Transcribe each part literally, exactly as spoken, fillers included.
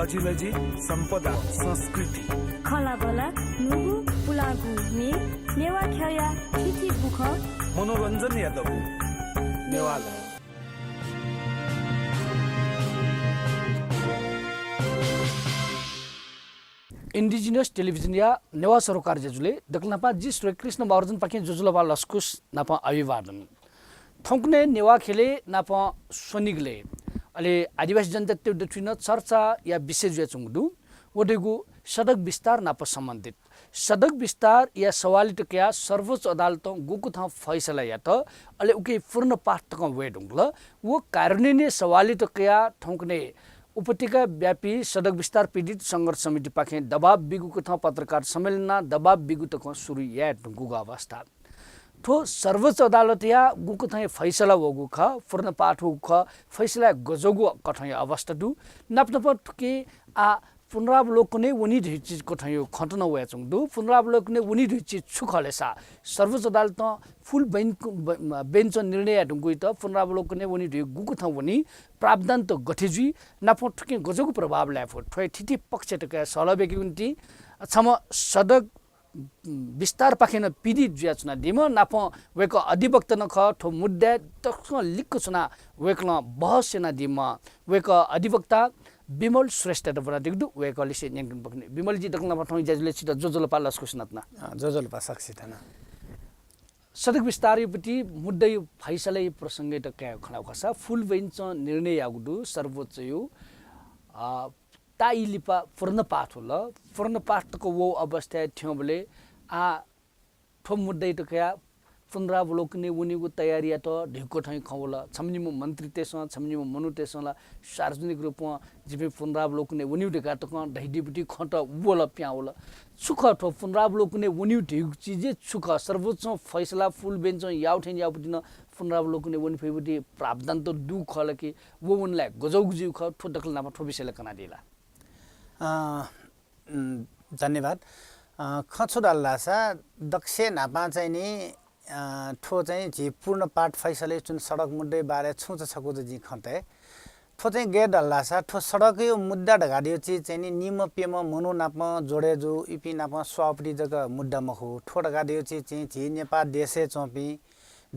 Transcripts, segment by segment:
अजिलजि, सम्पदा, संस्कृति, खँल्हाबल्हा, न्हूगु पुलांगु म्ये, नेवाः ख्यःया थीथी बुखँ, मनोरञ्जनया दबू। नेवाः लय्। Indigenous Television या नेवाः सरोकार ज्याझ्वलय् दकलनापं जि श्रीकृष्ण महर्जनपाखें ज्वजलपा लसकुस नापं अभिवादन। थौंकन्हय् नेवाः ख्यलय् नापं स्वनिगलय् अले आदिवासी जनजाति दथुइ नं चर्चाया विषय जुयाच्वंगु दु। व धइगु सडक विस्तार नाप सम्बन्धित। सडक विस्तारया सवालयात कयाः सर्वोच्च अदालतं गुकथं फैसला यात, अले उकी पूर्ण पाठ तकं वये धुंकल। व कार्यान्वयनया सवालयात कयाः थौंकन्हय् उपत्यका व्यापी सडक विस्तार पीडित संघर्ष समितिपाखें दबाब बीगु कथं पत्रकार सम्मेलन यानाः दबाब बीगु तकं सुरु याये धुंकूगु अवस्था। थ्व सर्वोच्च अदालतया गुकथंया फैसला वःगु खः, पूर्ण पाठ वःगु खः, फैसलाय् गज्वःगु कथंया अवस्था दु। नाप नापं थुकी आः पुनरावलोकनय् वनी धइगु चिज कथंया खँ नं वयाच्वंगु दु। पुनरावलोकनय् वनी धइगु चिज छु खः ले सा? सर्वोच्च अदालतं full बेन्च, ब-, बेन्चं निर्णय याये धुंकूइत पुनरावलोकनय् वनी धइगु गुकथं वनी, प्रावधान त गथे जुइ, नापं थुकिं गज्वःगु प्रभाव लाये फु, थ्वया थीथी पक्षयात कयाः सहलह बियाकेगु निंतिं छम्ह सडक विस्तारपाखें नं पीडित जुयाच्वनादीम्ह, नापं वय्कः अधिवक्ता नं खः, थ्व मुद्दाय् तसकं लिक्क च्वनाः वय्कलं बहस यानादीम्ह वय्कः अधिवक्ता विमल श्रेष्ठयात ब्वनादीगु दु। वय्कःलिसे न्यंकन बखनी। विमलजी, दकलनापं थौं ज्याझ्वलय् छित ज्वजलपा लसकुस यानाच्वना। अँ, ज्वजलपा सकसित नं। सडक विस्तारया पति मुद्दाया फैसलाया प्रसंगयात कयाः खँ ल्हायेगु खःसा full बेन्चं निर्णय याःगु दु सर्वोच्चया, अ, ताःई लिपा पूर्ण पाठ वल। पूर्ण पाठ तक वःगु अवस्थाय् थ्यंबलय् आः थ्व मुद्दायात कयाः पुनरावलोकनय् वनीगु तयारी यात धइगु कथंया खँ वल। छम्ह निम्ह मन्त्रीतय्सं, छम्ह निम्ह मनूतय्सं ला सार्वजनिक रूपं जिपिं पुनरावलोकनय् वनीगु धकाः तकं धयादीगु पति खँ त वल, पिहां वल। छु खः थ्व पुनरावलोकनय् वनीगु धइगु चिज छु खः? सर्वोच्चं फैसला full बेन्चं याःगु थें याःगु पति नं पुनरावलोकनय् वने फइगु पति प्रावधान त दुगु खः ला कि व वनेलाय् गज्वःगु जुइगु खः? थ्व दकलनापं थ्व विषयलय् कनादी ला? अँ, उम्, धन्यवाद। अँ, खँ छु धाल धाःसा दक्वसिनं न्हापां चाहिँ नि, अँ, थ्व चाहिँ झी पूर्ण पाठ फैसलाय् च्वंगु सडक मुद्दाया बारे छुं चा छकू चा जिं खँ तये। थ्व चाहिँ गय् धाल धाःसा थ्व सडकया मुद्दा धकाः धइगु चिज चाहिँ नि निम्ह प्यम्ह मनू नाप जोडे जू, इपिं नाप स्वाःगु पति जक मुद्दा मखु। थ्व धकाः धइगु चिज चाहिँ झी नेपाः देशय् च्वंपिं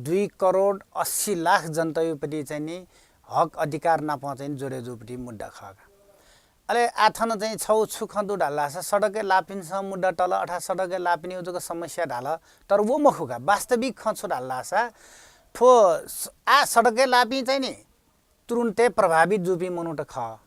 दुई करोड अस्सी लाख जनताया पति चाहिँ नि हक अधिकार नाप चाहिँ नि जोडे जूगु पति मुद्दा खः का। अले आः थन चाहिँ छगू छु खँ दु धाल धाःसा सडकय् लाःपिन्सं मुद्दा तल, अथवा सडकय् लाःपिनिगु जक समस्या धाल, तर व मखु का। वास्तविक खँ छु धाल धाःसा थ्व स-, आः सडकय् लाःपिं चाहिँ नि तुरुन्तय् प्रभावित जूपिं मनूत खः।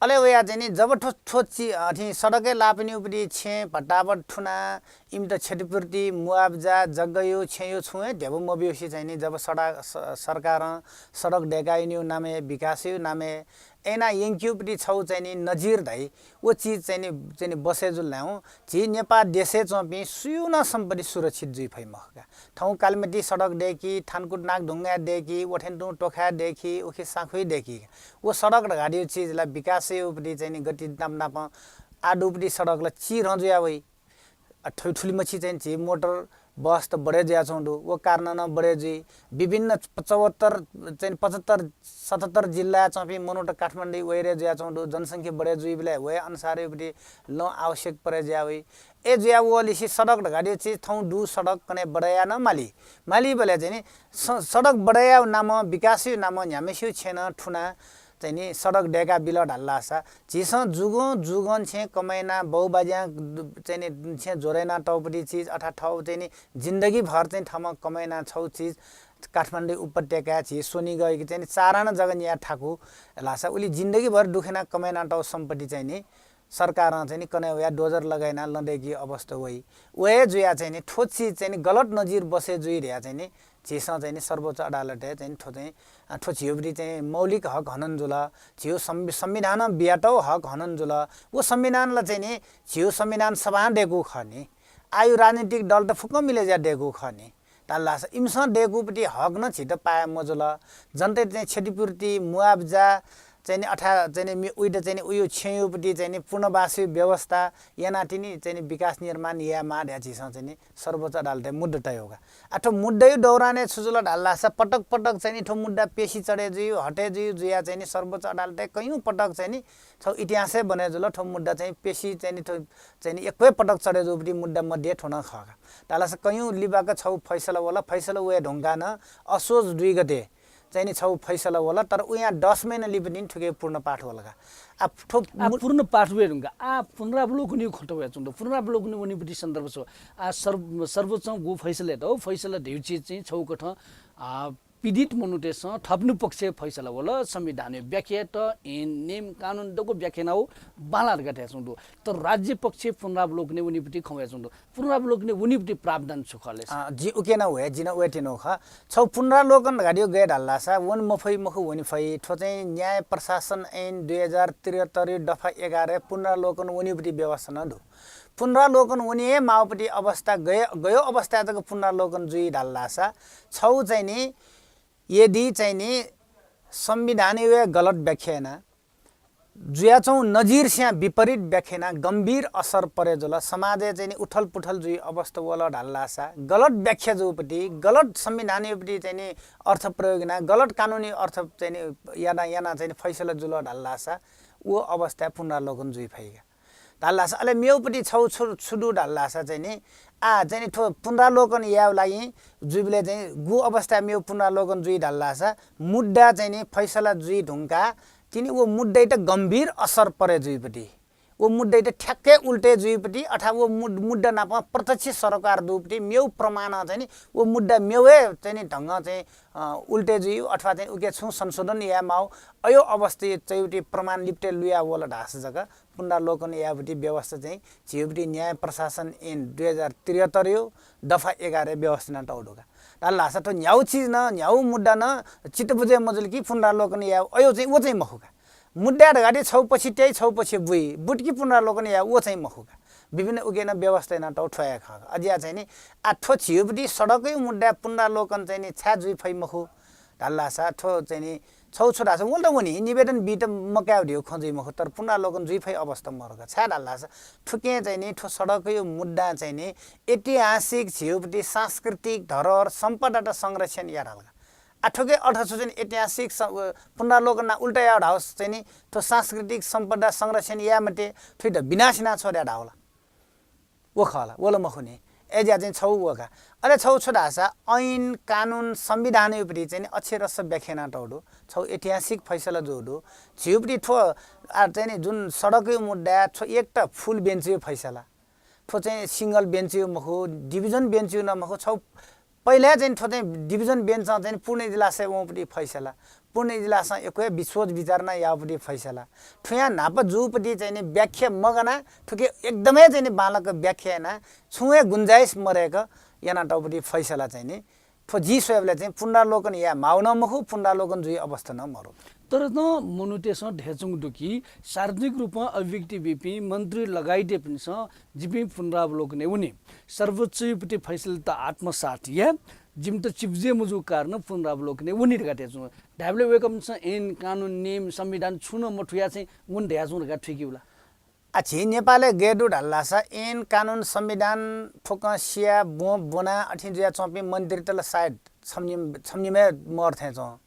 अले वया चाहिँ नि जब थ्व, थ्व चि-, अथि सडकय् लाःपिनिगु पति छेँ भत्ताभत्ता थुनाः इमित क्षतिपूर्ति, मुआब्जा, जग्गाया, छेँया छुं हे ध्यबा मब्यूसे चाहिँ नि जब सडा-, स-, सरकारं सडक दय्काः इमिगु नामय्, विकासया नामय् अय्नाः यंकेगु पति छगू चाहिँ नि नजिर धाइ, व चिज चाहिँ नि, चाहिँ नि बसे जुल धायेवं झी नेपाः देशय् च्वंपिं सुयागु नं सम्पत्ति सुरक्षित जुइ फइ मखु का। थौं कालिमाटी सडक दय्की, थानकोट नागढुङ्गा दय्की, व थें तुं तोखा दय्की, उखे साँखुइ दय्की। व सडक धकाः धइगु चिज ला विकासया पति चाहिँ नि गति नाप नापं आः दुगु पति सडक ला चिधं जुया वइ। अ, थुलि थुलिमछि चाहिँ झी मोटर बस त बढे जुयाच्वंगु दु, व कारणं नं बढे जुइ। विभिन्न प-, चौहत्तर, चाहिँ पचहत्तर, सतहत्तर जिल्लाय् च्वंपिं मनूत काठमाडौं वइरे जुयाच्वंगु दु। जनसंख्या बढे जुइबलय् वहे अनुसारया पति लं आवश्यक परे जुया वइ। अय् जुया वःलिसे सडक धकाः धइगु चिज थौं दु सडक कन्हय् बढे याये नं माली। मालीबलय् चाहिँ नि स-, सडक बढे यायेगु नामं, विकासया नामं न्ह्याम्हसिगु छेँ नं थुनाः चाहिँ नि सडक दय्का बिल धाल धाःसा झीसं जुगं जुगं छेँ कमय् यानाः बौबाज्यां दु-, चाहिँ नि छेँ ज्वरे यानातःगु पति चिज अथवा थःगु चाहिँ नि जिन्दगीभर चाहिँ थःम्हं कमय् यानाः छगू चिज काठमाडौं उपत्यकाय् झी स्वनिगःयाके चाहिँ नि चार आना जग्गा न्याः थाकु धाल धाःसा उलि जिन्दगीभर दुःख यानाः कमय् यानातःगु सम्पत्ति चाहिँ नि सरकारं चाहिँ नि कन्हय् वयाः डोजर लगाय् यानाः लँ दय्कीगु अवस्था वइ। व हे जुयाः चाहिँ नि थ्व चिज चाहिँ नि गलत नजिर बसे जुइ धयाः चाहिँ नि झीसं चाहिँ नि सर्वोच्च अदालतय् चाहिँ नि थ्व चाहिँ, अ, थ्व झीगु पति चाहिँ मौलिक हक हनन जुल, झीगु संवि-, संविधानं बियातःगु हक हनन जुल। व संविधान ला चाहिँ नि झीगु संविधान सभां दय्कूगु खः नि। आःया राजनीतिक दलत फुक्कं मिले जुयाः दय्कूगु खः नि। धाल धाःसा इमिसं दय्कूगु पति हक नं झीत पाये मजुल। जनतायात चाहिँ क्षतिपूर्ति, मुआब्जा, चाहिँ नि अथा चाहिँ नि मि-, उइत चाहिँ नि उयो छेँयुपट्टि चाहिँ नि पुनर्वासयु व्यवस्था यानातिनि चाहिँ नि विकास निर्माण यायेमाः धया झीसं चाहिँ नि सर्वोच्च अदालतय् मुद्दा तयेगु का। आ, थ्व मुद्दायु दौरानय् छु जुल धाल धाःसा पटक पटक चाहिँ नि थ्व मुद्दा पेसी चढे जुइयु, हटे जुइयु जुया चाहिँ नि सर्वोच्च अदालतय् कैयौँ पटक चाहिँ नि छौ इतिहासय् बने जुल। थ्व मुद्दा चाहिँ पेसी चाहिँ नि थ्व चाहिँ नि एक्वय् पटक चढे जूपट्टि मुद्दा मध्ये थ्व नं खः का। धाल धाःसा कैयौँ लिबाक छौ फैसला वल, फैसला वये धुंकाः नं असोज दुई गते चाहिँ नि छौ फैसला वल, तर उयां दस महिना लिपट्टि थुके पूर्ण पाठ वल का। आ, थ्व आ, मु- पूर्ण पाठ वये धुंकाः आ, पुनरावलोकनयु खँ वयाच्वंगु दु। पुनरावलोकन वनीपट्टि सन्दर्भ छु? आ, सर्व-, सर्वोच्चं गु फैसला यात, फैसला धयु चिज चाहिँ छौ कथं, आ, पीडित मनूतय्सं थःपिनि पक्षय् फैसला वल, संविधानयु व्याख्या यात, ऐन, नियम, कानून दक्व व्याख्या यानाव बांला धकाः धयाच्वंगु दु। तर राज्य पक्षय् पुनरावलोकनय् वनीपट्टि खँ वयाच्वंगु दु। पुनरावलोकनय् वनीपट्टि प्रावधान छु खः ले? अँ, जिं उके नं वये, जिं नं वये त्यनागु खः। छौ पुनरावलोकन धकाः धयु गय् धाल धाःसा वने मफइ मखु, वने फइ। थ्व चाहिँ न्याय प्रशासन ऐन दुई हजार त्रिहत्तरयु दफा एघारय् पुनरावलोकन वनीपट्टि व्यवस्था नं दु। पुनरावलोकन वने हे माःपट्टि अवस्था गय-, गयो अवस्थाय् जक पुनरावलोकन जुइ धाल धाःसा छौ चाहिँ नि यदि चाहिँ नि संविधानयु गलत व्याख्या याना जुयाच्वंगु नजिरस्यां विपरीत व्याख्या याना गम्भीर असर परे जुल, समाजय् चाहिँ नि उथलपुथल जुइ अवस्था वल धाल धाःसा गलत व्याख्या जूपट्टि, गलत संविधानयुपट्टि चाहिँ नि अर्थ प्रयोग याना, गलत कानूनी अर्थ चाहिँ नि याना, याना चाहिँ नि फैसला जुल धाल धाःसा व अवस्थाय् पुनरावलोकन जुइ फइ का। धाल धाःसा अले मेउपट्टि छौ छु, छु दु धाल धाःसा चाहिँ नि आ चाहिँ नि थ्व पुनरावलोकन यायेगु लागि जुइबलय् चाहिँ गु अवस्थाय् मेउ पुनरावलोकन जुइ धाल धाःसा मुद्दा चाहिँ नि फैसला जुइ धुंकाः तिनि व मुद्दाइत गम्भीर असर परे जुइपट्टि, व मुद्दाइत ठ्याक्कै उल्टे जुइपट्टि अथवा व मुद-, मुद्दा नाप प्रत्यक्ष सरोकार दुपट्टि मेउ प्रमाणं चाहिँ नि व मुद्दा मेउ हे चाहिँ नि ढंगं चाहिँ, अ, उल्टे जुइ अथवा चाहिँ उके छुं संशोधन याये माउ अयो अवस्था चाहिँ उति प्रमाण लिपटे लुया वल धाःसा जक पुनरावलोकन यायेपट्टि व्यवस्था चाहिँ झीपट्टि न्याय प्रशासन ऐन दुई हजार त्रिहत्तरयु दफा एघारय् व्यवस्था याना तौ दु का। धाल धाःसा थ्व न्ह्याउ चिज न, न्ह्याउ मुद्दा न चित्त बुझे मजुल कि पुनरावलोकन यायेगु अयो चाहिँ व चाहिँ मखु का। मुद्दा धकाः छौ पछि त्याइ, छौ पछि बुइ, बुट कि पुनरावलोकन यायेगु व चाहिँ मखु का। विभिन्न उके न व्यवस्था याना तौ थ्व हे खः। अज्या चाहिँ नि आ थ्व झीपट्टि सडकयु मुद्दा पुनरावलोकन चाहिँ नि छाय् जुइ फइ मखु धाल धाःसा थ्व चाहिँ नि छौ छु धाःसा वल त वनी, निवेदन बीत मकायेगु धयु खँ जुइ मखु, तर पुनरावलोकन जुइ फइ अवस्था मरु का। छाय् धाल धाःसा थुके चाहिँ नि थ्व सडकयु मुद्दा चाहिँ नि ऐतिहासिक झीपट्टि सांस्कृतिक धरोहर सम्पदात संरक्षण या धाल का। आ थुके अर्थ छु चाहिँ नि ऐतिहासिक स-, व पुनरावलोकन ना उल्टा याउ धाउस चाहिँ नि थ्व सांस्कृतिक सम्पदा संरक्षण या मते थुइत विनाश याना छोड्या धाउला। व खः ला, व ला मखु नि। अज्या चाहिँ छौ व का। अले छौ छु धाःसा ऐन, कानून, संविधानयुपट्टि चाहिँ नि अक्षरशः व्याख्या याना तौ दु। छौ ऐतिहासिक फैसला जू दु। झीपट्टि थ्व आ चाहिँ नि जुन सडकयु मुद्दा थ्व एक त full bench यु फैसला। थ्व चाहिँ single bench यु मखु, division bench यु न मखु, छौ पहिला चाहिँ थ्व चाहिँ division bench चाहिँ पूर्ण इजलासय् वंपट्टि फैसला, पूर्ण इजलासं एक्वय् विश्वोज विचारणा याउपट्टि फैसला। थुया न्हापा जूपट्टि चाहिँ नि व्याख्या मगना, थुके एकदमै चाहिँ नि बांलाक व्याख्या याना, छुं हे गुंजाइस मरय्क याना तौपट्टि फैसला चाहिँ नि थ्व जिं स्वयेबलय् चाहिँ पुनरावलोकन याये माउ न मखु, पुनरावलोकन जुइ अवस्था न मरु। तर नं मनूतय्सं धयाच्वंगु दु कि सार्वजनिक रूपं अभिव्यक्ति बीपिं मन्त्री लगायतपिन्सं जिपिं पुनरावलोकनय् वनी। सर्वोच्चयुपट्टि फैसलात आत्मसात या, जिमित चिब्जे मजू कारण पुनरावलोकनय् वनी धकाः धयाच्वंगु। धायेबलय् वय्कःपिन्सं ऐन, कानून, नियम, संविधान छुं नं मथुया चाहिँ वनी धयाच्वंगु धकाः थुइकेगु ला? आ, झी नेपालय् गय् दु धाल धाःसा ऐन, कानून, संविधान फुक्कं सिया, ब्वं ब्वना अथें जुयाच्वंपिं मन्त्रीत ला सायद छम्ह निम्ह, छम्ह निम्ह हे मर थें च्वं।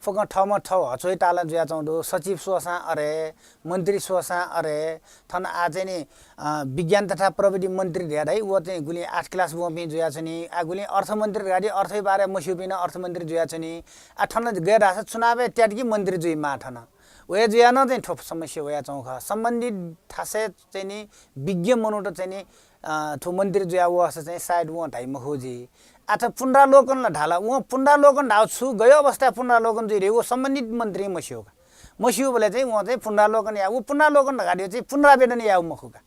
फुक्कं थःम्हं थः हचोइ तालं जुयाच्वंगु दु। सचिव स्वःसां अरे, मन्त्री स्वःसां अरे, थन आ चाहिँ नि, अ, विज्ञान तथा प्रविधि मन्त्री धया धाइ, व चाहिँ गुलिं आठ class ब्वंपिं जुयाच्वनी, आ गुलिं अर्थमन्त्री धया धाइ, अर्थय् बारे मस्यूपिं नं अर्थमन्त्री जुयाच्वनी। आ थन गय् धाःसा चुनावय् त्यात कि मन्त्री जुइमाः थन। वया जुया नं चाहिँ थ्व समस्या वयाच्वंगु खः। सम्बन्धित थासय् चाहिँ नि विज्ञ मनूत चाहिँ नि, अ, थ्व मन्त्री जुया वःसा चाहिँ सायद वं धाइ मखु जुइ। आ थ्व पुनरावलोकन ला धाल, वं पुनरावलोकन धाउ छु, गयो अवस्थाय् पुनरावलोकन जुइ रे, व सम्बन्धित मन्त्रीं मस्यू का। मस्यूबलय् चाहिँ वं चाहिँ पुनरावलोकन या, व पुनरावलोकन धकाः धयो चाहिँ पुनरावेदन याउ मखु का।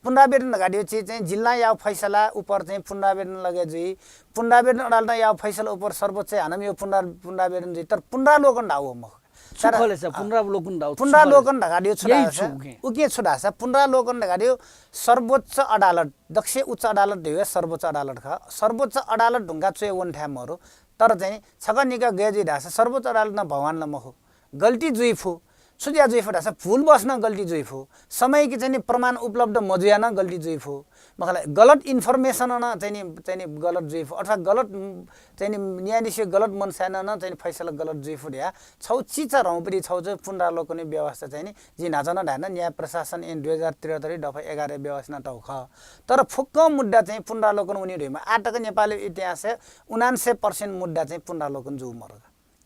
पुनरावेदन धकाः धयो चाहिँ, चाहिँ जिल्लां याउ फैसला उपर चाहिँ पुनरावेदन लगे जुइ। पुनरावेदन अदालतं याउ फैसला उपर सर्वोच्चय् हानं यो पुनरा-, पुनरावेदन जुइ। तर पुनरावलोकन धाउ व मखु का। छु तर, खले सा, अ, पुनरावलोकन धाउ छु पुनरावलोकन खले? धकाः धयो छु यही धाःसा, छु उके? उके छु धाःसा, पुनरावलोकन धकाः धयो सर्वोच्च अदालत, दक्ष उच्च अदालत धयो सर्वोच्च अदालत खः। सर्वोच्च अदालत धुंका च्वय् वने थाय् मरु। तर चाहिँ छकः निका गय् जुइ धाःसा सर्वोच्च अदालत नं भगवान ला मखु। गल्ती जुइ फु। छु जुया जुइफु धाःसा भुलवश नं गल्ती जुइफु, समयकी चाहिँ नि प्रमाण उपलब्ध मजुया नं गल्ती जुइफु, मखुला गलत इन्फर्मेसन नं चाहिँ नि चाहिँ नि गलत जुइफु, अथवा गलत उम्, चाहिँ नि न्यायाधीशया गलत मनसायनं नं चाहिँ नि फैसला गलत जुइफु धया छौ चिचा रौंपति छौ चाहिँ पुनरावलोकन व्यवस्था चाहिँ नि जिं न्हाचा नं धायेन न्याय प्रशासन ऐन दुई हजार त्रिहत्तरी दफा एघार व्यवस्था तौ ख। तर फुक्क मुद्दा चाहिँ पुनरावलोकन वनी धुइमा आतक नेपाली इतिहास उनान्सय पर्सेन्ट मुद्दा चाहिँ पुनरावलोकन जू मरु।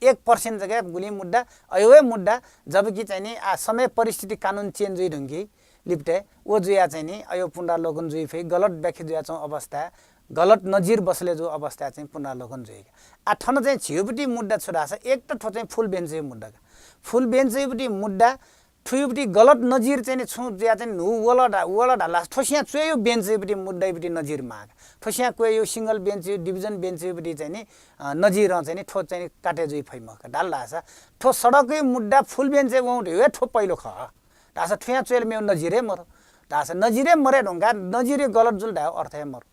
एक पर्सेन्ट जगह गुली मुद्दा अयो हे मुद्दा। जबकि चाहिँ नि आ समय परिस्थिति कानुन चेन्ज जुइ धुंकी लिपटे वो जुया चाहिँ नि अयो पुनरावलोकन जुइ फे गलत व्याख्या जुया छौ अवस्था गलत नजिर बसले जो अवस्था चाहिँ पुनरावलोकन जुइ। आ थन चाहिँ झिउपति मुद्दा छु धाःसा एक त थो चाहिँ फुल बेन्च मुद्दा का फुल बेन्च मुद्दा थुयुपति गलत नजिर चाहिँ नि छु जुया चाहिँ नु वल ढा वल ढाला थोसिया च्वेयु बेन्च युपति मुद्दा युपति नजिर माग थोसिया क्वेयु सिंगल बेन्च यु डिभिजन बेन्च युपति चाहिँ नि नजिर चाहिँ नि थो चाहिँ नि काटे जुइ फैमक ढाल धाःसा थो सडक मुद्दा फुल बेन्च वौ ढे थो पहिलो ख। धाःसा थुया च्वेल मेउ नजिरे मर धाःसा नजिरे मरे ढोंगा नजिरे गलत जुल धायो अर्थ हे मर।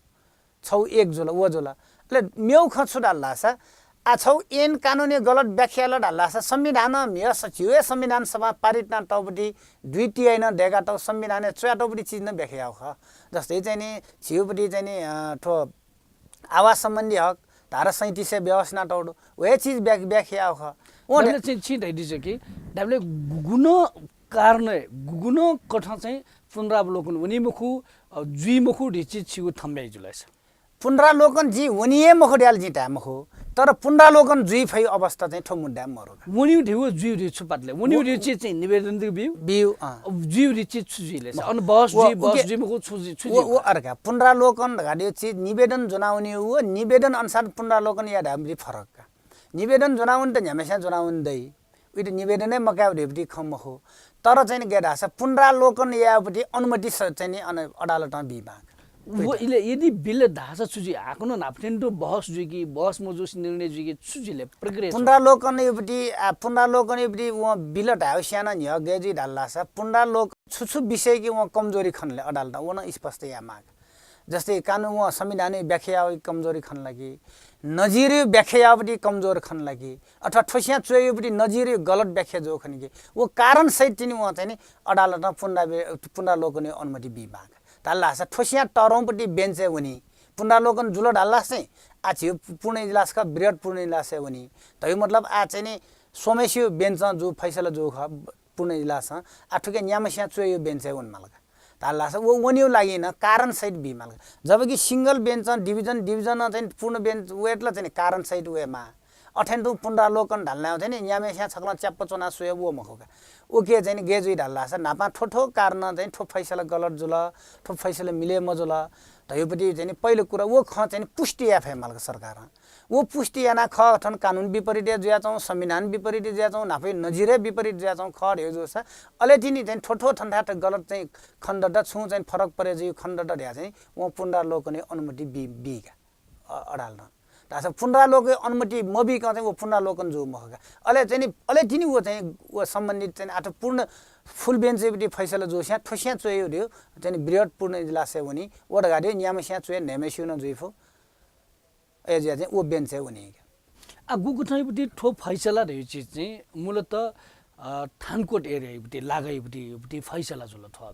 छौ एक जुल वो जुल। अले मेउ ख छु ढाल धाःसा आ छौ एन कानुनया गलत व्याख्या ल ढाल धाःसा संविधान म्हिय सचिव संविधान सभा पारित ना तौपति दुई तिहाई न देगा तौ संविधान च्वया तौपति चिज न व्याख्या याउ ख। जस्तै चाहिँ नि झिउपति चाहिँ नि थो आवास सम्बन्धी हक धारा सैँतिस व्यवस्था ना तौडु वे चिज व्याख्या याउ ख। ओ दाबले चाहिँ छि धैदिस कि दाबले गुगुन कारण गुगुन कथ चाहिँ पुनरावलोकन वनी मखु जुइ मखु ढिचि छिगु थम्ब्याइ जुलाइस। पुनरावलोकन जिं वनिए मखु ड्याल जिं धाये मखु। तर पुनरावलोकन जुइ फै अवस्था चाहिँ थो मुद्दा मरु। वनिउ ढिउ जुइ ढिउ छु पातले वनिउ ढिउ चिज चाहिँ निवेदन दिउ बिउ बिउ अँ। जुइ ढिउ चिज छु जुइले अन बहस जुइ बहस जुइ मखु छु जुइ छु वो जुइ वो अर्का पुनरावलोकन धगादिउ चिज निवेदन जुनावनिउ वो निवेदन अनुसार पुनरावलोकन या धाम फरक का। निवेदन जुनावन त न्यामेस्या जुनावन दै। उइत निवेदन हे मकाउ ढेपटी खम मखु। तर चाहिँ नि गय् धाःसा पुनरावलोकन यायेपटी अनुमति स- चाहिँ नि अन अदालतं बी माग। वो इले यदि बिल धाःसा छु जुइ हाकनं नापथें दु बहस जुइकी बहस मजुस निर्णय जुइकी छु जुइले प्रक्रिया छु? पुनरावलोकन युपटी आ पुनरावलोकन युपटी व बिल धायो स्यान न्ह्य गय् जुइ धाल धाःसा पुनरावलोकन छु छु विषय कि व कमजोरी खनले अदालतं व न स्पष्ट या माग। जस्तै कानुन व संविधान व्याख्या कमजोरी खन लागी नजिर व्याख्या यावटी कमजोर खन लागी अथवा ठोसिया च्वय्‌युपटी नजिर गलत व्याख्या जो खन कि वो कारण सहित तिनी व चाहिँ नि अदालतं पुनरा पुनरावलोकन अनुमति बी माग। धाल धाःसा ठोसिया तरौंपटी बेन्चय् वनी पुनरावलोकन जुल धाल धाःसा चाहिँ आ झिउ पूर्ण इजलास का बृहत पूर्ण इजलासय् वनी। धयु मतलब आ चाहिँ नि सोमेस्यु बेन्चं जु फैसला जु ख पूर्ण इजलासं आ थुके न्यामस्या च्वय्‌यु बेन्चय् वन माल का। धाल धाःसा वो वनिउ लागि न कारण सहित बी माल का। जबकि सिंगल बेन्चं डिभिजन डिभिजन चाहिँ पूर्ण बेन्च वेटला चाहिँ कारण सहित वे मा अथेन तुं पुनरावलोकन धाल नायु चाहिँ नि न्यामस्या छकलं च्याप्प च्वना स्वय वो मखु का। ओके चाहिँ नि गय् जुइ धाल धाःसा नापा ठो ठो कारण चाहिँ ठो फैसला गलत जुल ठो फैसला मिले मजुल। धयुपति चाहिँ नि पहिलो कुरा वो ख चाहिँ नि पुष्टि या फे माल का सरकारं। वो पुष्टि याना ख थन कानुन विपरीत जुया चौ संविधान विपरीत जुया चौ नाफे नजिरे विपरीत जुया चौ ख ढेउ जुसा अले तिनी चाहिँ ठो ठो थन थात गलत चाहिँ खण्ड द छु चाहिँ फरक परे जुइ खण्ड द ढ्या चाहिँ वो पुनरावलोकन अनुमति बी बी का। अ- अडाल न धाःसा पुनरावलोकन अनुमति मबी का चाहिँ वो पुनरावलोकन जु मख का। अले चाहिँ नि अले तिनी वो चाहिँ वो सम्बन्धित चाहिँ आठ पूर्ण फुल बेन्च चाहिँ फैसला जुस्या ठोस्या च्वय्‌यु ढेउ चाहिँ नि बृहत पूर्ण इजलासय् वनी वो धगा ढेउ न्यामस्या च्वय् न्हय्‌म्हस्यु न जुइफु। अय्‌जुया चाहिँ वो बेन्चय् वनी का। आ गुगुथंयुपति ठो फैसला धयु चिज चाहिँ मूलतः अ, थानकोट एरियायुपति लागयुपति युपति फैसला जुल थ्व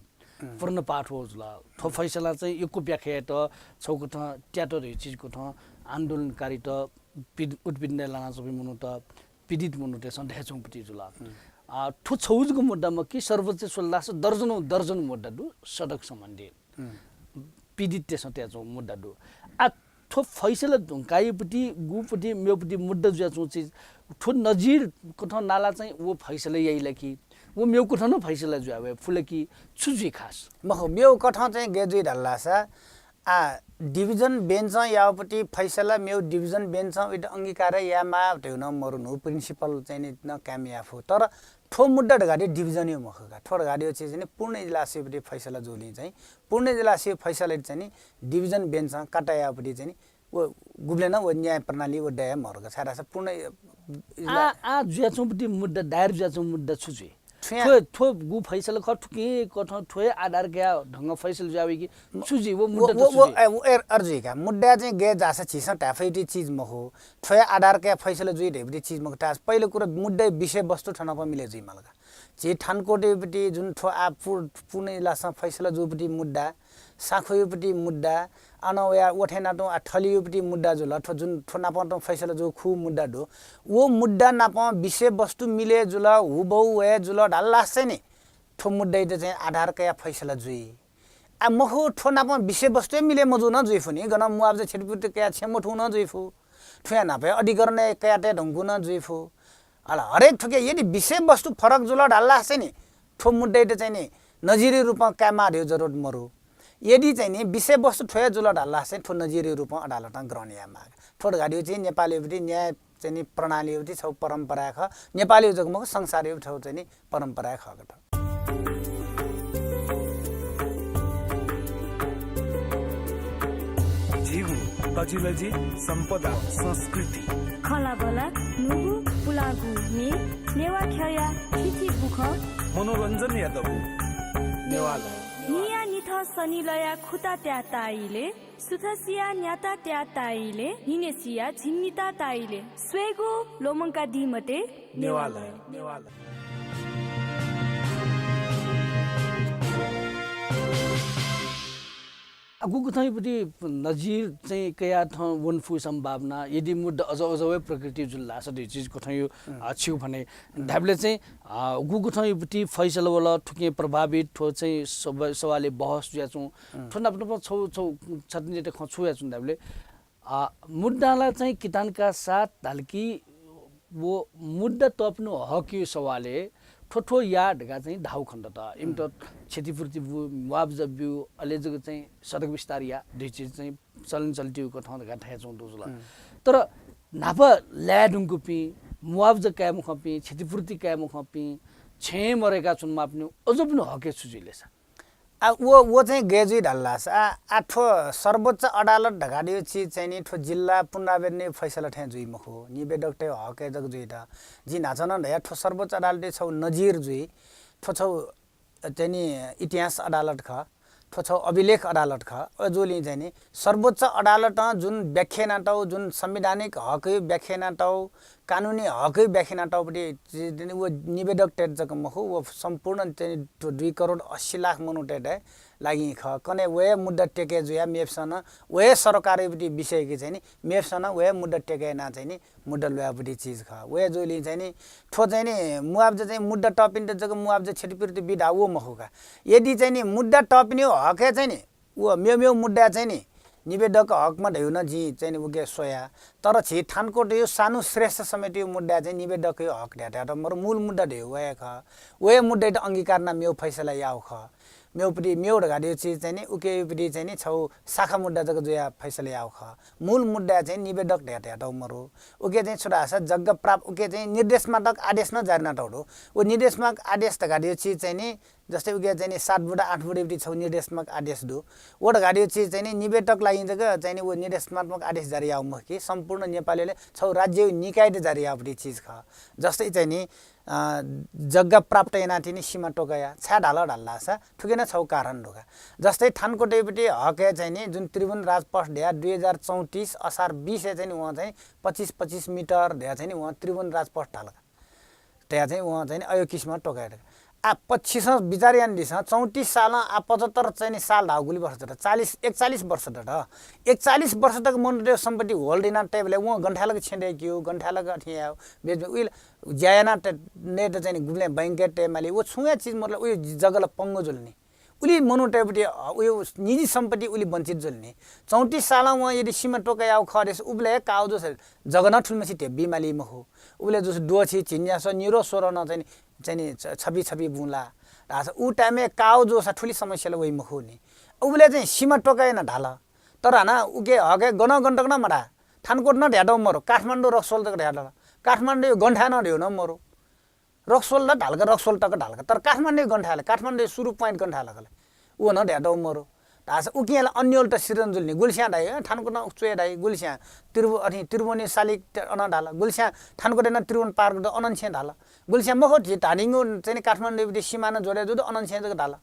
पूर्ण पाठ हो जुल। थ्व फैसला चाहिँ यक्व व्याख्यात छौकथं त्यात धयु चिजकथं आन्दोलनकारीत पिड- उत्पीडन लाना जबि मनूत पीडित मनूतय्‌सं धय्‌चौंपति जुल। आ थ्व छौजुक मुद्दा मखु कि सर्वोच्च स्वलास दर्जनौं दर्जन मुद्दा दु सडक सम्बन्धी पीडिततय्‌सं त्याचौं मुद्दा दु। आ थ्व फैसला धुंकायुपति गुपति मेउपति मुद्दा जुयाचौं चिज थ्व नजिर कथं नाला चाहिँ वो फैसला याइला कि वो मेउ कथं न फैसला जुया वे फुल कि छु जुइ खास? मखु मेउ कथं चाहिँ गय् जुइ धाल धाःसा आ डिभिजन बेन्चं याउपति फैसला मेउ डिभिजन बेन्चं उइत अंगीकार या मा धेउ न मरु नु प्रिन्सिपल चाहिँ नि न कायम याफु। तर थ्व मुद्दा धगादि डिभिजनयु मखु का। थ्व धगादि चिज चाहिँ नि पूर्ण इजलासयुपति फैसला जुलिं चाहिँ पूर्ण इजलासयु फैसला चाहिँ नि डिभिजन बेन्चं काटा याउपति चाहिँ नि वो गुबलें न वो न्याय प्रणाली वो दया मरु का। छाय् धाःसा पूर्ण आ इजला- आ जुयाचौंपति मुद्दा दायर जुयाचौं मुद्दा छु जुइ? थ्व थ्व गु फैसला खः, थुकिं कथं थ्व आधार कया ढंग फैसला जुयावइ कि छु जुइ, व मुद्दा त छु जुइ? ए, व ए, अरु जुइ का। मुद्दा चाहिँ गय् जाःसा झीसं धाये फइति चिज मखु। थ्व आधार कया फैसला जुइ धइपति चिज मखु। तास पहिलो कुरो मुद्दा विषयवस्तु थनपं मिले जुइ माल का। झी थानकोटय्‌पति जुन थ्व आ पु-, पुणे लासं फैसला जुपति मुद्दा, साँखुयुपति मुद्दा, अन वया ओथेनातुं आ थलियुपति मुद्दा जुल। थ्व जुन थ्व नापं तुं फैसला जु खु मुद्दा दु। व मुद्दा नापं विषयवस्तु मिले जुल, हुबहु वये जुल धाल लास चाहिँ नि थ्व मुद्दाइत चाहिँ आधार कया फैसला जुइ। आ मखु, थ्व नापं विषयवस्तु मिले मजु न जुइफु नि, गन मुआब्जा क्षतिपूर्ति कया छेँ मथु न जुइफु। थ्वया नापं अधिकरण कया तये धुंकु न जुइफु। अला हरेक थुके यदि विषयवस्तु फरक जुल धाल लास चाहिँ नि थ्व मुद्दाइत चाहिँ नि नजिरी रूपं कायमा धयो जरुरत मरु। यदि चाहिँ नि विषयवस्तु थ्वया जुल धाल लास चाहिँ थ्व नजिरी रूपं अदालतं ग्रहण याये माग। थ्व धगादियो चाहिँ नेपालीपति न्याय चाहिँ नि प्रणालीपति छौ परम्परा ख, नेपाली जक मखु संसारयो छौ चाहिँ नि परम्परा खगत। झीगु तजिलजि सम्पदा संस्कृति। खँल्हाबल्हा न्हूगु पुलांगु म्ये, नेवाः ख्यःया थीथी बुखँ। मनोरञ्जनया दबू नेवालय। निया निथं सनिलया खुता त्या ताइले, सुथसिया न्याता त्या ताइले, न्हिनेसिया झिंनिता ताइले। स्वयेगु ल्वःमंकादी मते। नेवालय। आ, गुकथंयुपति नजिर चाहिँ कया थं वनफु सम्भावना, यदि मुद्दा अझ अझ वये प्रकृति जुल लासा धइ चिज कथंयु, आ, छिउ भने धाबले चाहिँ, आ, गुकथंयुपति फैसला वल थुके प्रभावित थ्व चाहिँ सव-, सवाले बहस जुयाचुं थ्व नाप नाप छौ, छौ छतिनेत खँ छु याचुं धाबले आ, मुद्दाला चाहिँ कितानका साथ धाल कि वो मुद्दा तपिनु हकयु सवाले थ्व थ्व या धका चाहिँ धाउ खण्डत। इमत क्षतिपूर्ति बु, मुआब्जा ब्यु, अले जक चाहिँ सडक विस्तार या, दुई चिज चाहिँ चलन चल्तियु कथं धका थाय् चुं दुजुल। तर नाप लाय् दुंकुपिं, मुआब्जा काय् मुखपिं, क्षतिपूर्ति काय् मुखपिं, छेँ मरेका चुन मापनि अजपिनु हके छु जुइलेसा? आ, वो, वो चाहिँ गय् जुइ धाल्लास। आ, आ, थ्व सर्वोच्च अदालत धकादियो चिज चाहिँ नि थ्व जिल्ला पुनरावेदनयु फैसला थें जुइ मखु। निवेदकतयु हकय् जक जुइत। जि न्हाचनं धया थ्व सर्वोच्च अदालतयु छौ नजिर जुइ। थ्व छौ, अ, चाहिँ नि इतिहास अदालत ख। थ्व छौ अभिलेख अदालत ख। अ, जुलिं चाहिँ नि सर्वोच्च अदालतं जुन व्याख्या यानातौ, जुन संवैधानिक हकयु व्याख्या यानातौ, कानुनी हकयु व्याख्या यानातौपति व निवेदकतय्त जक मखु, व सम्पूर्ण चाहिँ दु-, दुई करोड अस्सी लाख मनूतय्त लागि खः। कने वहे मुद्दा टेके जुया मेप्सनं वहे सरकारयुपति विषयके चाहिँ नि मेप्सनं वहे मुद्दा टेके याना चाहिँ नि मुद्दा ल्वायेपति चिज खः। वहे जुलिं चाहिँ नि थ्व चाहिँ नि मुआब्जा चाहिँ मुद्दा तपिन्त जक मुआब्जा क्षतिपूर्ति बिधा व मखु का। यदि चाहिँ नि मुद्दा तपिन्यु हके चाहिँ नि व मेव मेव मुद्दा चाहिँ नि निवेदक हकमा धयु न जिं चाहिँ नि उके स्वया। तर झी थानकोटयु सानु श्रेष्ठ समेतयु मुद्दा चाहिँ निवेदकयु हक ध्यात्यात मरु मूल मुद्दा धयु वया खः। वया मुद्दाइत अंगीकार ना मेव फैसला याउ खः। मेवपति मेव धकादियु चिज चाहिँ नि उकेयुपति चाहिँ नि छौ शाखा मुद्दा जक जुया फैसला याउ खः। मूल मुद्दा चाहिँ निवेदक ध्यात्यातौ मरु। उके चाहिँ छु धासा जग्गा प्राप्त उके चाहिँ निर्देशनात्मक आदेश न जारी नातौ दु। व निर्देशनात्मक आदेश धकादियु चिज चाहिँ नि जस्तै उके चाहिँ नि सात बुँदा आठ बुँदायुपति छौ निर्देशनात्मक आदेश दु। व धकादियु चिज चाहिँ नि निवेदक लागि जक चाहिँ नि व निर्देशनात्मक आदेश जारी याउ मखु कि सम्पूर्ण नेपालले छौ राज्ययु निकायत जारी याउपति चिज खः। जस्तै चाहिँ नि, अ, जग्गा प्राप्त यानातिनि सीमा तोकाया छाय् धाल धाल्लासा थुके न छौ कारण दु का। जस्तै थानकोटयुपति हके चाहिँ नि जुन त्रिभुवन राजपथ धया दुई हजार चौतिस असार बिस ए चाहिँ नि वं चाहिँ पच्चिस पच्चिस मिटर धया चाहिँ नि वं त्रिभुवन राजपथ धाल का। तया चाहिँ वं चाहिँ नि अयो किसिमं तोकायेत। आ पच्चिसं विचार यानादिसँ, चौतिस सालं आ पचहत्तर चाहिँ नि साल धाउ गुलि वर्ष दत, चालिस, एकचालिस वर्ष दत। एकचालिस वर्ष तक मनूतयु सम्पत्ति hold याना तयेबलय् वं गन्थालक छेँ दय्कियु, गन्थालक अथे याउ, बेच उइल ज्या याना त-, नयेत चाहिँ नि गुबलें बैंकय् तयेमाली, व छुं हे चिज मतलब उयो जगल पंगु जुल नि। उलि मनूतय्पति, अ, उयो निजी सम्पत्ति उलि वञ्चित जुल नि। चौतिस सालं वं यदि सीमा तोकायाउ खः देस उबलय् काउ जस जगनं थुलिमछि धेब्बी माली मखु। उबलय् जस द्वःछि झिंन्यासः निरो स्वरनं चाहिँ नि, चाहिँ नि छ-, छपि छपि बुँ ला धाःसा उ time-य् काउ जूसा थुलि समस्याला वइ मखु नि। उबलय् चाहिँ सीमा तोकायेन धाल। तर हानं उके हके गनं गन तक नं मधा। थानकोट नं ध्यातौ मरु, काठमाडौं रक्सोल तक ध्यातल। काठमाडौं गन्थाय् नं ध्यू नं मरु। रक्सोल ला धालका, रक्सोल तक धालका। तर काठमाडौं गन्थाय् ला, काठमाडौं सुरु point गन्थाय् ला खले। उ नं ध्यातौ मरु। धाःसा उकियाला अन्योलत सिर्जना जुल नि। गुलिस्यां धाइ, अँ, थानकोटं उच्वय् धाइ, गुलिस्यां त्रिभु-, अथि त्रिभुवन सालिक अन धाल, गुलिस्यां थानकोटय् नं त्रिभुवन पार्क दु, अनंनिसें धाल। गुलिस्यां मखु, झी धादिङगु चाहिँ नि काठमाडौं दुइपट्टि सिमा नं जोडे जुल, अनंनिसें जक धाल।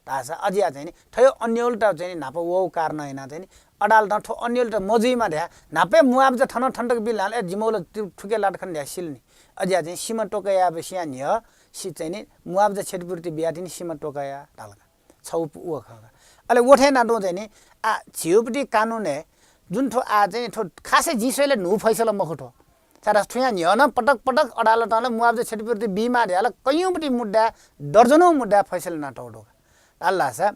धाःसा अज्या चाहिँ नि थ्व अन्योलत चाहिँ नि न्हापा वःगु कारणं यानाः चाहिँ नि अदालतं थ्व अन्योलत मजुइमा धया न्हापा मुआब्जा थन थन तक बिल हाल, ए, जिमौल थुके लात खन धया सिल नि। अज्या चाहिँ सिमा टोकया बसिया न्ह्यः सि चाहिँ नि मुआब्जा क्षतिपूर्ति बिया थिनि सिमा टोकया धाल का। छौ व खः का। अले व थें नातुं चाहिँ नि आ झीउपट्टि कानुनय् जुन थ्व आ चाहिँ नि थ्व खासै जिं स्वयेले न्हू फैसला मखु थ्व। छाय्धाःसा थुया न्ह्यः नं पटक पटक अदालतं ला मुआब्जा क्षतिपूर्ति बीमा धया ला कैयौँपट्टि मुद्दा, दर्जनौँ मुद्दा फैसला यानातःगु दु का। धाल धाःसा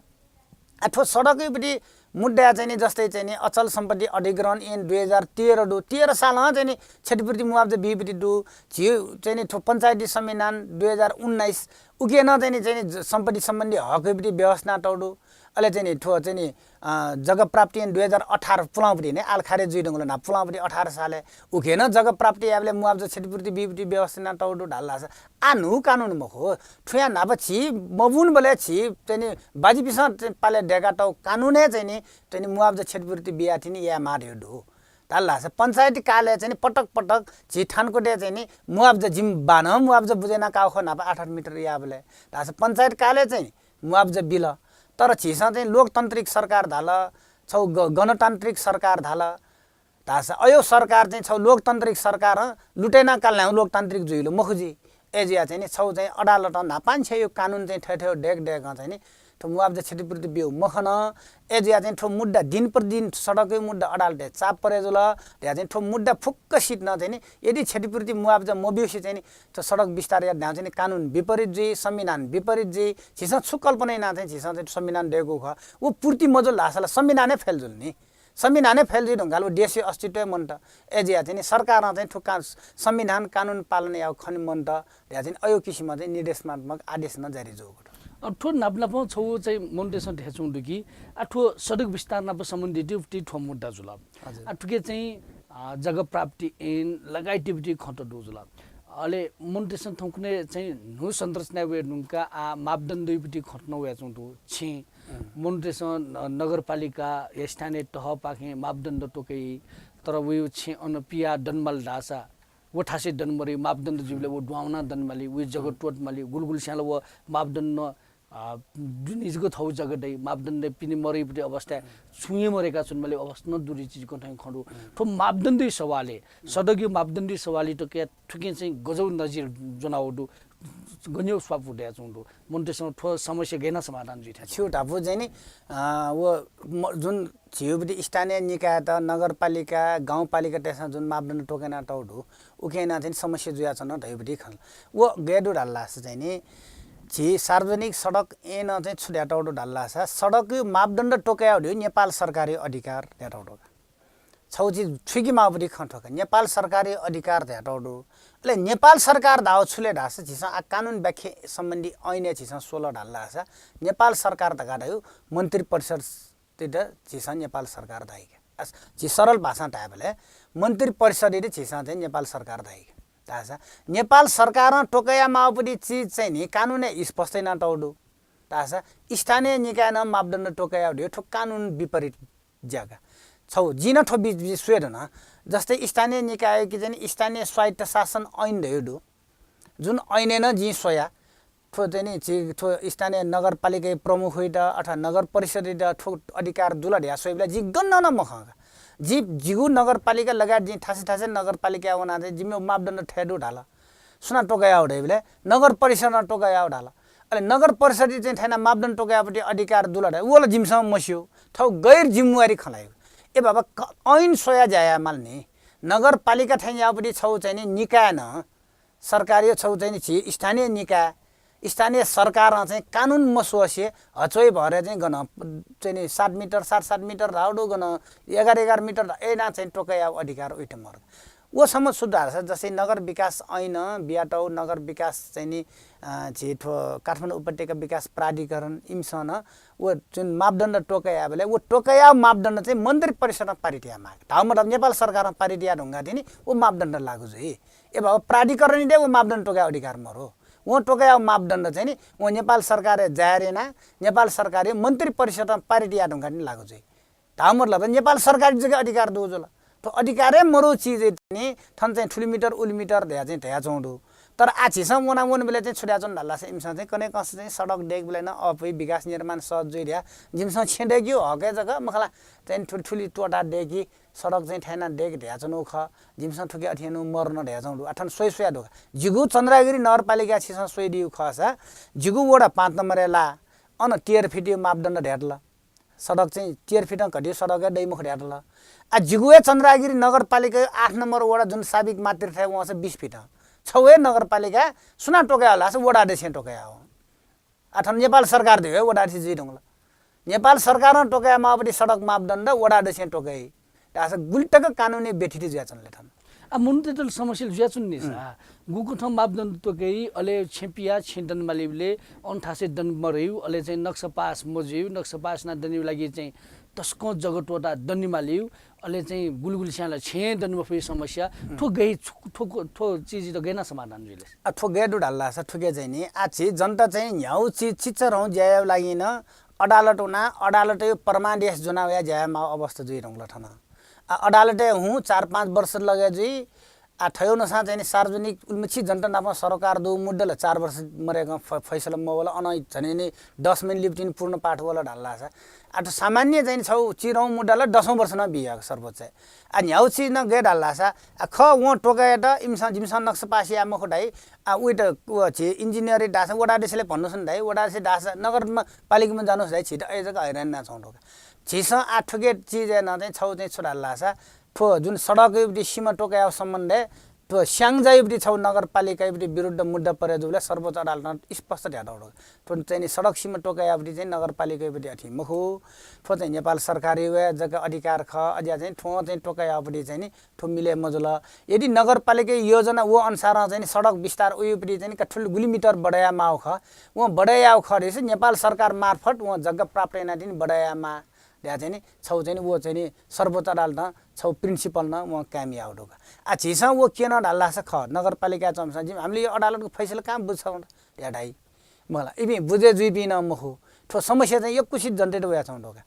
आ थ्व सडकयापट्टि मुद्दा चाहिँ नि जस्तै चाहिँ नि अचल सम्पत्ति अधिग्रहण ऐन दुई हजार तेह्र दु। तेह्र सालं चाहिँ नि क्षतिपूर्ति मुआब्जा बीपट्टि दु। झी चाहिँ नि थ्व पञ्चायती संविधान दुई हजार उन्नाइस उके नं चाहिँ नि, चाहिँ नि ज-, सम्पत्ति सम्बन्धी हकयापट्टि व्यवस्था यानातःगु दु। अले चाहिँ नि थ्व चाहिँ नि, अ, जग्गा प्राप्ति ऐन दुई हजार अठार पुलांपट्टि नि आल खारेज जुइधुंकल ना पुलांपट्टि अठार सालय् उके नं जग्गा प्राप्ति याबलय् मुआब्जा क्षतिपूर्ति बीपट्टि व्यवस्था यानातःगु दु धाल धाःसा आ न्हू कानुन मखु। थुया न्हापा झी मबूबलय् झी चाहिँ नि बाजिपिसं चाहिँ पालय् दय्कातःगु कानुनय् चाहिँ नि, चाहिँ नि मुआब्जा क्षतिपूर्ति बिया थिनि याये माः धयागु दु। धाल धाःसा पञ्चायती कालय् चाहिँ नि पटक पटक झी थानकोटय् चाहिँ नि मुआब्जा जिमि बानं मुआब्जा बुझे यानाकाः खः न्हापा आठ आठ मिटर याबलय्। धाःसा पञ्चायती कालय् चाहिँ नि मुआब्जा बिल। तर झीसं चाहिँ लोकतान्त्रिक सरकार धाल, छौ ग-, गणतान्त्रिक सरकार धाल। धाःसा अयो सरकार चाहिँ छौ लोकतान्त्रिक सरकारं लुटे यानाकाल न्हाय् लोकतान्त्रिक जुइगु मखु जुइ। अय्जुया चाहिँ नि छौ चाहिँ अदालतं न्हापांनिसें यो कानुन चाहिँ थथे दय्क दय्कं चाहिँ नि थ्व मुआब्जा क्षतिपूर्ति ब्यू मखन। अय्जुया चाहिँ थ्व मुद्दा दिन प्रतिदिन सडकया मुद्दा अदालतय् चाप परे जुल। धया चाहिँ थ्व मुद्दा फुक्क सित नं चाहिँ नि यदि क्षतिपूर्ति मुआब्जा मब्यूसे चाहिँ नि थ्व सडक विस्तार यात धायेवं चाहिँ नि कानुन विपरीत जुइ, संविधान विपरीत जुइ। झीसं छु कल्पना यानाः चाहिँ झीसं चाहिँ संविधान दय्कू खः। व पूर्ति मजुल धाःसा ला संविधानय् fail जुल नि। संविधानय् fail जुइधुंकाः व देशया अस्तित्वय् मन्त। अय्जुया चाहिँ नि सरकारं चाहिँ थ्व का-, संविधान कानुन पालन याउ खने मन्त। धया चाहिँ नि अयो किसिमं चाहिँ निर्देशनात्मक आदेश नं जारी जूगु दु। अ, थ्व नाप नापं छौ चाहिँ मन्त्रीसं धयाच्वंगु दु कि, आ, थ्व सडक विस्तार नाप सम्बन्धित थ्व मुद्दा जुल। हजुर। आ, थुके चाहिँ, आ, जग्गा प्राप्ति ऐन लगायत इपिति खँत दु जुल। अले मन्त्रीसं थौंकन्हय् चाहिँ न्हू संरचना वये धुंकाः आ मापदण्ड इपिति खँत नं वयाच्वंगु दु। छेँ, हम्म। मन्त्रीसं न-, नगरपालिका या स्थानीय तहपाखें मापदण्ड तोकइ, तर वयु छेँ अन पिया दनमाल धाःसा व थासय् दनमरी मापदण्ड जुइबलय् व दुहां वनाः दनमाली, वयु जग्गा त्वःतमाली, गुलगुल स्यां ला व मापदण्ड, आ, दुने जक थौ जग्गा दइ, मापदण्ड पिने मरइपुति अवस्था, छुं हे मरय्का च्वनेमाली अवस्था नं दु धइगु चिज कथं खँ दु। थ्व मापदण्डया सवालय्, सडकया मापदण्डया सवालय् तक थुके चाहिँ गजौ नजिर ज्वनाव दु, गन्यौ स्वापू दयाच्वंगु दु। मन्त्रीसं थ्व समस्या गय् यानाः समाधान जुइ थें? छु धापू चाहिँ नि, आ, व म-, जुन झीउपति स्थानीय निकायत, नगरपालिका, गाउँपालिकातय्सं जुन मापदण्ड तोके यानातौ दु, उके यानाः चाहिँ समस्या जुयाच्वन धइउपति खँ। व गय् दु धालसा चाहिँ नि, झी सार्वजनिक सडक ऐनं चाहिँ छु धयातौ दु धालसा, सडकया मापदण्ड तोके याउ धइउ नेपाल सरकारया अधिकार धयातौ दु। छौ चिज थुइके माःउपति खँ थ्व का। नेपाल सरकारया अधिकार धयातौ दु। अले नेपाल सरकार धाउ छु ले धालसा, झीसं आ कानुन व्याख्या सम्बन्धी ऐनय् झीसं स्वल धालसा, नेपाल सरकार धकाः धइउ मन्त्री परिषद इत झीसं नेपाल सरकार धाइ का। अस, झी सरल भाषां धायेबलय् मन्त्री परिषद इत झीसं चाहिँ नेपाल सरकार धाइ का। धाःसा नेपाल सरकारं तोके याये माःउपति चिज चाहिँ नि कानुनय् स्पष्ट यानातौ दु। धाःसा स्थानीय निकायनं मापदण्ड तोके याउ धइउ थ्व कानुन विपरीत ज्या का। छौ, जिं नं थ्व बि-, बि-, स्वये धुन। जस्तै स्थानीय निकाय कि चाहिँ नि स्थानीय स्वायत्त शासन ऐन धइउ दु। जुन ऐनय् नं जिं स्वया, थ्व चाहिँ नि झी थ्व स्थानीय नगरपालिकाया प्रमुखइत अथवा नगर परिषदइत थ्व अधिकार दुल धया स्वइबलय् जिं गनं नं मखं का। जि, जिगु नगरपालिका लगायत जिं थासय् थासय् नगरपालिकाय् वनाः चाहिँ जिमिगु मापदण्ड थथे दु धाल। सुनां तोके याउ धइबलय् नगर परिषदं तोके याउ धाल। अले नगर परिषदया चाहिँ थथे यानाः मापदण्ड तोके याउपति अधिकार दुल धाइ, व ला जिमिसं मस्यू। थौ गैर जिम्मेवारी खँ ल्हाइउ। ए बाबा, क-, ऐन स्वया ज्या यायेमाल नि। नगरपालिका थें याउपति छौ चाहिँ नि निकायनं सरकारया छौ चाहिँ नि झी स्थानीय निकाय, स्थानीय सरकारं चाहिँ कानुन मस्वसे हचोइ भरे चाहिँ गनं चाहिँ नि सात मिटर, सात सात मिटर धाउ दु, गनं एघार एघार मिटर धा-, ए यानाः चाहिँ तोके याउ अधिकार उइत मरु। व सम्म सुधार छ, जस्तै नगर विकास ऐन बियातौ, नगर विकास चाहिँ नि, अ, झी थ्व काठमाडौं उपत्यका विकास प्राधिकरण इमिसं नं व जुन मापदण्ड तोके याबलय् व तोके याउ मापदण्ड चाहिँ मन्त्री परिषदं पारित याये माग। धाउ मतलब नेपाल सरकारं पारित याये धुंकाः तिनि व मापदण्ड लागू जुइ। ए बाबा, प्राधिकरणइत व मापदण्ड तोके याउ अधिकार मरु। वं तोकाया मापदण्ड चाहिँ नि वं नेपाल सरकारया जाहेर यानाः नेपाल सरकारया मन्त्री परिषदं पारित याये धुंकाः नि लागू जुइ। धाःगु मतलब नेपाल सरकारया जक अधिकार दु जुल। थ्व अधिकारय् मरु चिजय् नि थन चाहिँ थुलि मिटर उलि मिटर धया चाहिँ धयाच्वंगु दु। तर आः झीसं वना वनेबलय् चाहिँ छु धयाच्वन धाःसा इमिसं चाहिँ कन्हय् कंस चाहिँ सडक दय्केबलय् नं अःपुइ विकास निर्माण सहज जुइ धया जिमिसं छेँ दय्क्यु हकय् जक मखला चाहिँ थुलि थुलि तोता दय्की सडक चाहिँ थाय् याना दय्के धयाच्वंगु खः। जिमिसं थुके अथे यानागु मरु नं धयाच्वंगु दु। आः थन स्वये स्वया दु। जिगु चन्द्रागिरी नगरपालिका छिसं स्वयादीगु खःसा जिगु वडा पाँच नम्बरय् ला अन तेह्र फिटया मापदण्ड धयातल। सडक चाहिँ तेह्र फिटं घटिया सडक हे दइ मखु धयातल। आः जिगु हे चन्द्रागिरी नगरपालिका आठ नम्बर वडा जुन साबिक मातृथाय् वंसा बिस फिटं। छौ हे नगरपालिका सुनां तोकाया धाःसा वडा अध्यक्षं तोकाया हो। आः थन नेपाल सरकार धइगु हे वडा अध्यक्ष जुइ धुंकल। नेपाल सरकारं तोकाया माःपट्टि सडक मापदण्ड वडा अध्यक्षं तोकाइ। धाःसा गुलि तक कानुनी व्यथिति जुयाच्वन ले थन। आः मनूतय्त समस्या जुयाच्वन नि सा। गुकथं मापदण्ड तोकाइ, अले छेँ पिया छेँ दनेमालीबलय् अन थासय् दने मरयु, अले चाहिँ नक्सा पास मजुयु, नक्सा पास याना दनेयु लागि चाहिँ तसकं जग्गा त्वःता दनेमालीयु, अले चाहिँ गुलि गुलि स्यां ला छेँ दने मफुइ समस्या। थ्व गय् छु-, थ्व, थ्व चिजयात गय् याना समाधान जुइ ले? आः थ्व गय् दु धाःसा थुके चाहिँ नि आः झी जनता चाहिँ न्ह्यागु चिज चिच्चरं ज्या यायेगु लागि नं अदालत वनाः अदालतया परमादेश ज्वनाः वयाः ज्या यायेमाःगु अवस्था जुइ धुंकल थन। आः अदालतय् हुँ चार पाँच वर्ष लगे जुइ। आः थ्व अनुसार चाहिँ नि सार्वजनिक उलिमछि जनता नाप सरोकार दु मुद्दा ला चार वर्ष मदय्कं फ-, फैसला मवल, अन झन्डै नि दस महिना लिपा तिनि पूर्ण पाठ वल धाःसा। आः थ्व सामान्य चाहिँ नि छौ चिरौं मुद्दा ला दसौं वर्ष नं बियाक सर्वोच्चय्। आः न्ह्यागु चिज नं गय् धाःसा, आः खः वं तोकायात इमिसं जिमिसं नक्सा पास याये मखु धाइ। आः उइत व झी इन्जिनियर धाःसा वडा अध्यक्षले भन्नुस् धाइ, वडा अध्यक्ष धाःसा नगरपालिकामा जानुस् धाइ, झीत अय् जक हैरान यानाच्वं धुंकल। झीसं आः थुके चिजय् नं चाहिँ छौ चाहिँ छु धाःसा थ्व जुन सडकयापट्टि सीमा तोकाया सम्बन्धय् थ्व स्याङ्जायापट्टि छौ नगरपालिकायापट्टि विरुद्ध मुद्दा परे जूबलय् सर्वोच्च अदालतं स्पष्ट धयातःगु दु। थ्व चाहिँ नि सडक सीमा तोकायापट्टि चाहिँ नगरपालिकायापट्टि अथे मखु। थ्व चाहिँ नेपाल सरकारया जक अधिकार खः। अज्याः चाहिँ थ्वं चाहिँ तोकायापट्टि चाहिँ नि थ्व मिले मजुल। यदि नगरपालिकाया योजना व अनुसारं चाहिँ नि सडक विस्तार उयापट्टि चाहिँ नि का थुलि गुलि मिटर बढे याये माःगु खः, वं बढे याःगु खः धाःसा नेपाल सरकार मार्फत वं जग्गा प्राप्त यानाः तिनि बढे याये माः धया चाहिँ नि छौ चाहिँ नि व चाहिँ नि सर्वोच्च अदालतं छौ principle नं वं कायम याःगु दु का। आः झीसं व क्यन धाःसा खः, नगरपालिकाय् च्वंम्हस्यां जिमि, हामीले यो अदालतको फैसला कहाँ बुझ्छौं धया धाइ। मखला, इपिं बुझे जुइपिं नं मखु। थ्व समस्या चाहिँ यक्वसित जनतायात वयाच्वं दु का।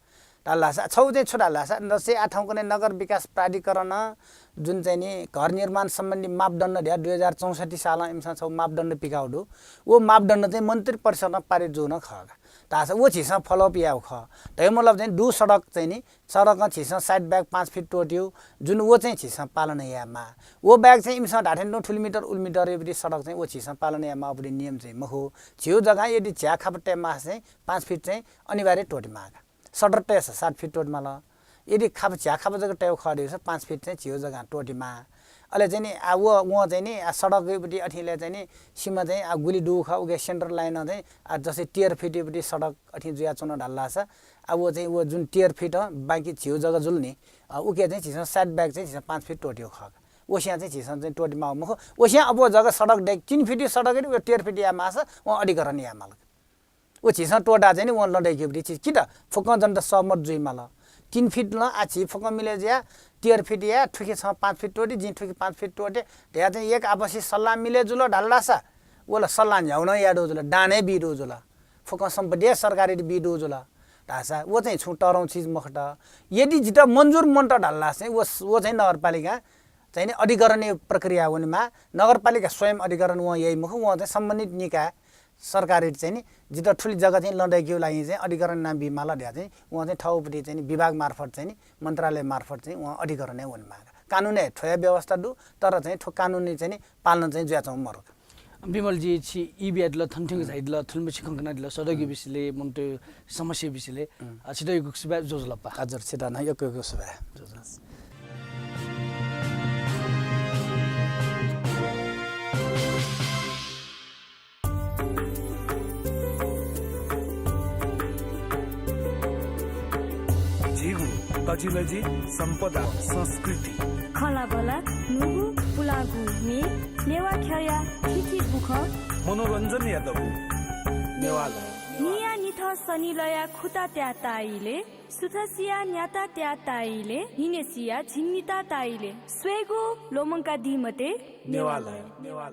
धाःसा छौ चाहिँ छु धाःसा, जस्तै आः थौंकन्हय् नगर विकास प्राधिकरण जुन चाहिँ नि घर निर्माण सम्बन्धी मापदण्ड धया दुई हजार चौसट्ठी सालं इमिसं छौ मापदण्ड पिकाउ दु। व मापदण्ड चाहिँ मन्त्री परिषदं पारित जू नं खः का। धाःसा व झीसं follow up याउ खः। धयु मतलब चाहिँ दु सडक चाहिँ नि, सडकं झीसं side back पाँच फिट त्वःत्यु, जुन व चाहिँ झीसं पालन याये माः। व बाहेक चाहिँ इमिसं धाथें तुं थुलि मिटर उलि मिटर एपट्टि सडक चाहिँ व झीसं पालन याये माःपट्टि नियम चाहिँ मखु। झिउ जग्गां यदि झ्याः खापा तये माःसा चाहिँ पाँच फिट चाहिँ अनिवार्य त्वःति माः का। सडक तयेसा सात फिट त्वःति माल। यदि खापा झ्याः खापा जक तयु खः धाःसा पाँच फिट चाहिँ झिउ जग्गां त्वःति माः। अले चाहिँ नि, आ, व, वं चाहिँ नि, आ, सडक एपट्टि अथिंले चाहिँ नि, सीमा चाहिँ, आ, गुलि दु खः, उके center line चाहिँ, आ, जस्तै तेह्र फिट एपट्टि सडक अथिं जुयाच्वन धाःसा, आ, व चाहिँ, व जुन तेह्र फिट, बाँकी झिउ जग्गा जुल नि, आ, उके चाहिँ झीसं side back चाहिँ झीसं पाँच फिट त्वःत्यु खः। वस्यां चाहिँ झीसं चाहिँ त्वःति माउ मखु। वस्यां अप्वः जग्गा सडक दय्क, तीन फिट सडक यदि व तेह्र फिट याये माःसा, वं अधिकरण याये माल। व झीसं त्वःता चाहिँ नि वं लँ दय्केगु चिज कि त फुक्कं जनता सहमत जुइ माल। तीन फिट नं आ झी फुक्कं मिले जुया, तेह्र फिट या, थुखे छं पाँच फिट त्वःति, जिं थुखे पाँच फिट त्वःते धया चाहिँ एक आपसी सल्लाह मिले जुल धाःसा, व ला सल्लाह न्ह्याउ नं याये दु जुल, दान हे बी दु जुल। फुक्कं सम्पत्ति हे सरकारयात बी दु जुल धाःसा, व चाहिँ छुं तःधंगु चिज मखुत। यदि जितः मन्जुर मन्त धाःसा चाहिँ व, व चाहिँ नगरपालिकां चाहिँ नि अधिकरणया प्रक्रिया वनेमाः। नगरपालिका स्वयं अधिकरण वं याइ मखु, वं चाहिँ सम्बन्धित निकाय सरकारयात चाहिँ नि जितः थुलि जग्गा चाहिँ लँ दय्केगु लागि चाहिँ अधिकरण याना बी माल धया चाहिँ वं चाहिँ थौपट्टि चाहिँ नि विभाग मार्फत चाहिँ नि मन्त्रालय मार्फत चाहिँ वं अधिकरण याना वनेमाः। कानुनय् थ्वया व्यवस्था दु, तर चाहिँ थ्व कानुनय् चाहिँ नि पालन चाहिँ जुयाच्वं मरु। विमलजी, छि ई बियादिल, थन थ्यंक झाइदिल, थुलिमछि खँ कनादिल, सडकया विषयले, मनूतय् समस्या विषयले, अ, छित यक्व यक्व सुभाय्, ज्वजलपा। हजुर, छित नं यक्व यक्व सुभाय्। ज्वजलपा। झीगु तजिलजि सम्पदा संस्कृति। खँल्हाबल्हा न्हूगु पुलांगु म्ये, नेवाः ख्यःया थीथी बुखँ। मनोरञ्जनया दबू नेवालय। निया निथं सनिलया खुता त्याः ताइले, सुथसिया न्याता त्याः ताइले, न्हिनेसिया झिंनिता ताइले। स्वयेगु ल्वःमंकादी मते। नेवालय।